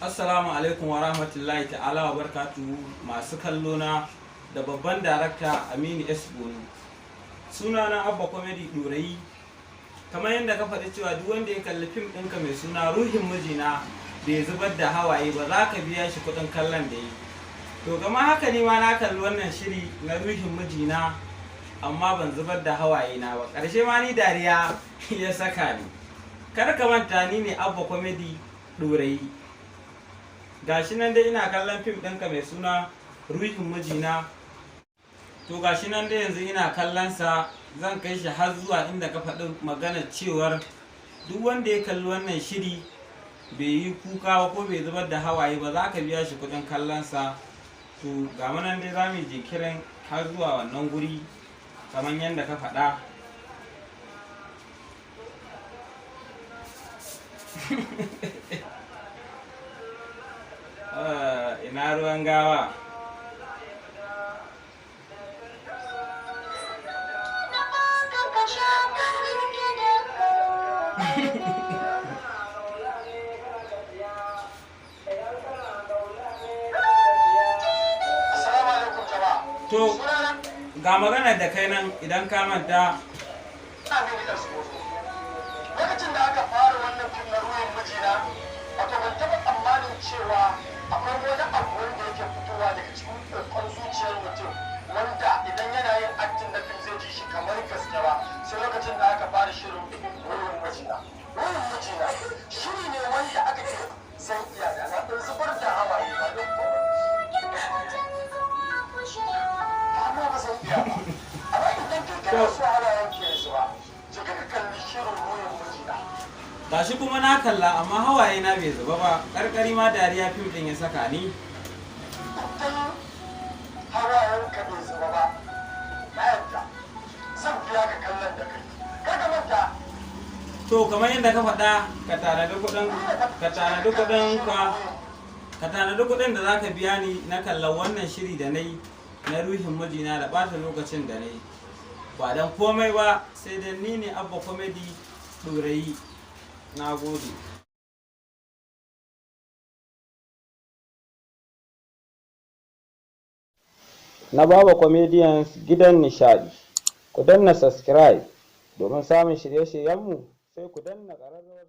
Assalamu alaikum wa rahmatullahi ta'ala wa barkatuhu, masu kallo na da babban darakta Aminu S. Bono. Suna na Abba Comedy Ɗorayi. Kamar yadda ka faɗi cewa duk wanda ya kalli fim ɗinka mai suna Ruhin Mijina bai zubar da hawaye ba, za ka biya shi kuɗin kallon da yi. To, kamar haka ni ma na kalli wannan shiri na Ruhin Mijina, amma ban zubar da hawaye na ba. Ƙarshe ma ni dariya ya saka ni. Kar ka manta, ni ne Abba Comedy Ɗorayi. Gashi nan dai ina kallon fim ɗinka mai suna Ruhin Mijina. To, gashi nan dai yanzu ina kallon sa, zan kai shi har zuwa inda ka faɗi magana cewar duk wanda ya kalli wannan shiri bai yi kuka ba ko bai zubar da hawaye ba, za ka biya shi kuɗin kallon sa. To, ga mu nan dai, za mu yi jinkirin har zuwa wannan guri kamar yadda ka faɗa. Ah, ina ruwan gawa? Assalamu alaikum jama'a. To, Sunana ga maganar da kai nan idan ka manta. Aminu S. Bozo. Lokacin da aka fara wannan fim na Ruhin Mijina, wato ban taɓa tsammanin cewa akwai wani abu wanda yake fitowa daga cikin ƙoƙon zuciyar mutum wanda idan yana yin acting na fim zai ji shi kamar gaske ba, sai lokacin da aka fara shirin Ruhin Mijina. Ruhin Mijina shiri ne wanda aka ce zan iya da na ɗan zubar da hawaye ba don komai. Amma ba zan iya ba. Amma idan kai kana so hawayen ke zuba, je ka kalli shirin Ruhin Mijina. Gashi kuma na kalla, amma hawaye na bai zuba ba. Karkari ma dariya fim din ya saka ni. Idan hawayenka bai zuba ba, na yadda zan biya ka kallon da kai. Kar ka manta. To, kamar yadda ka faɗa, ka tanadi kuɗin ka, tanadi kuɗin ka, ka tanadi kuɗin da zaka biya ni na kallon wannan shiri da na yi na Ruhin Mijina da ɓata lokacin da na yi ba don komai ba, sai dan ni ne Abba Comedy Ɗorayi. Na gode. Na Baba Comedians, gidan nishaɗi. Ku danna subscribe domin samun shirye-shiryenmu, sai ku danna ƙararrawar.